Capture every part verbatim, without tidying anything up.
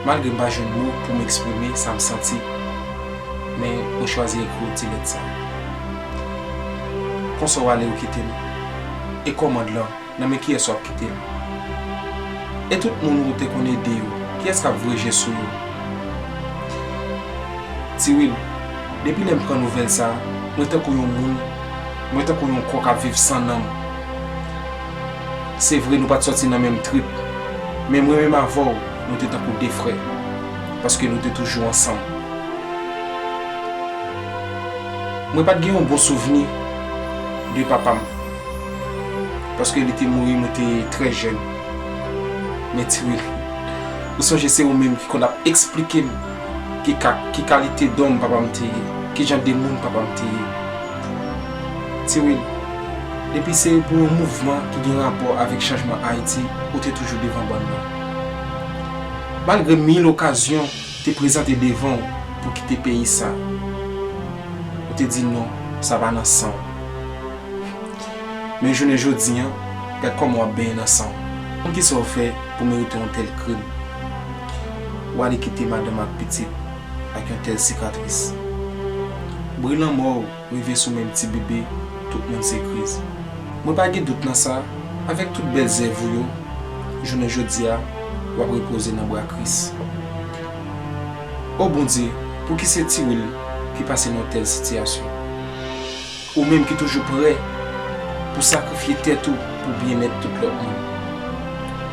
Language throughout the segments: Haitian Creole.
Malgre m pa jwenn mo pou m eksprime sa m santi, men mwen chwazi ekri w ti lèt sa. Konsa w ale, ou kite m. E kòmand lan, nan men kiyès w ap kite l? E tout moun ou te konn ede yo, kiyès k ap voye je sou yo? Tiwil, depi lè m pran nouvèl sa a, mwen tankou yon moun, mwen tankou yon kò k ap viv san nanm. Se vre, nou pa t sòti nan menm trip, men mwen menm avè w, nou te tankou de frè, paske nou te toujou ansanm. Mwen pa t gen yon bon souvni de papa m, paske li te mouri, mwen te trè jèn. Men Tiwil, ou sonje se ou menm ki konn ap eksplike m ki ka, ki kalite dòm papa m te ye, ki jan de moun papa m te ye. Tiwil, depi se pou yon mouvman ki gen rapò avèk chanjman Ayiti, ou te toujou devan bann nan. Malgre mil okazyon te prezante devan w pou kite peyi sa, ou te di non, sa pa nan san w. Men jounen jodi a, gad kòman w ap benyen nan san w. Kisa w fè pou merite yon tèl krim? W ale kite madanm ak pitit ak yon tèl sikatris. Bri lanmò w rive sou menm ti bebe, tout moun se kriz. Mwen pa gen dout nan sa, avèk tout bèl zèv ou yo, jounen jodi a, w ap repoze nan bra Kris. O Bondye, pouki se Tiwil ki pase nan yon tèl sitiyasyon? Ou menm ki toujou prè pou sakrifye tèt ou pou byennèt tout lòt moun.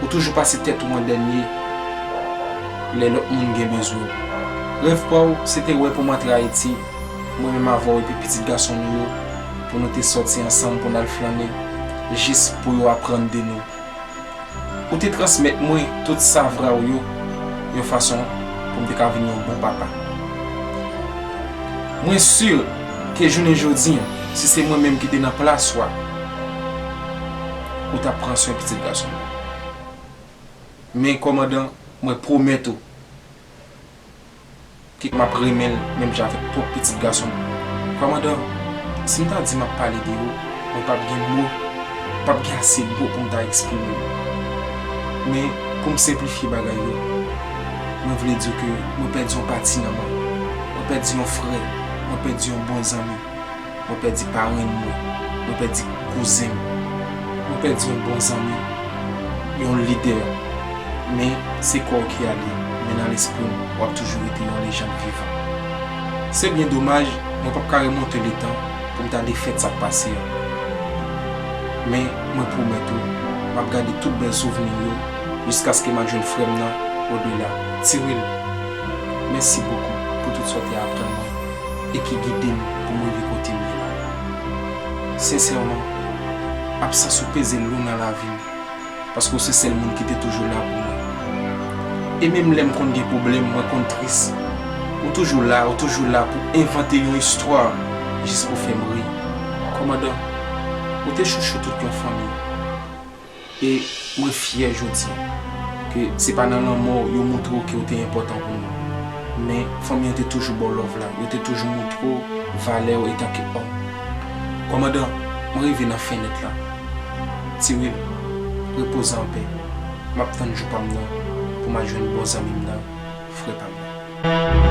Ou toujou pase tèt ou an dènye lè lòt moun gen bezwen w. Rèv pa w, se te wè pou m antre Ayiti, mwen menm avè w epi pitit gason nou yo, pou nou te sòti ansanm pou n al flannen, jis pou yo aprann de nou. Ou te transmèt mwen tout savwa w yo, yon fason pou m te ka vin yon bon papa. Mwen si ke jounen jodi a, si se mwen menm ki te nan plas ou a, ou t ap pran swen pitit gason m. Men kòmandan, mwen pwomèt ou, ke m ap renmen l menm jan avèk pwòp pitit gason m. Kòmandan, si m ta di m ap pale de ou, mwen p ap gen mo, p ap gen ase mo pou m ta eksprime m. Men, pou m senplifye bagay yo, mwen vle di w ke mwen pèdi yon pati nan mwen. Mwen pèdi yon frè, mwen pèdi yon bon zanmi. Mwen pèdi parenn mwen, mwen pèdi kouzen m, mwen pèdi yon bon zanmi, yon lidè. Men, se kò w ki ale, men nan lespri m, w ap toujou rete yon lejann vivan. Se byen domaj, mwen p ap ka remonte letan pou m ta defèt sa k pase a. Men, mwen pwomèt ou, m ap gade tout bèl souvni yo, jiskaske m al jwenn frè m nan odela. Tiwil, mèsi bokou pou tout sa w te aprann mwen e ki gide m pou m rive kote m ye la. Sensèman, absans ou peze lou nan lavi m, paske w se sèl moun ki te toujou la pou mwen. E menm lè m konn gen pwoblèm, mwen konn tris, ou toujou la, ou toujou la pou envante yon istwa jis pou fè m ri. Kòmandan, ou te chouchou tout yon fanmi. E mwen fyè jodi a ke se pa nan lanmò w yo montre w ke w te enpòtan pou nou. Men, fanmi an te toujou ba w love la, yo te toujou montre w valè w etanke òm. Kòmandan, mwen rive nan fen nèt la. Tiwil, repoze anpè. M ap tann jou pa m nan pou m al jwenn bon zanmi m nan, frè pa m nan.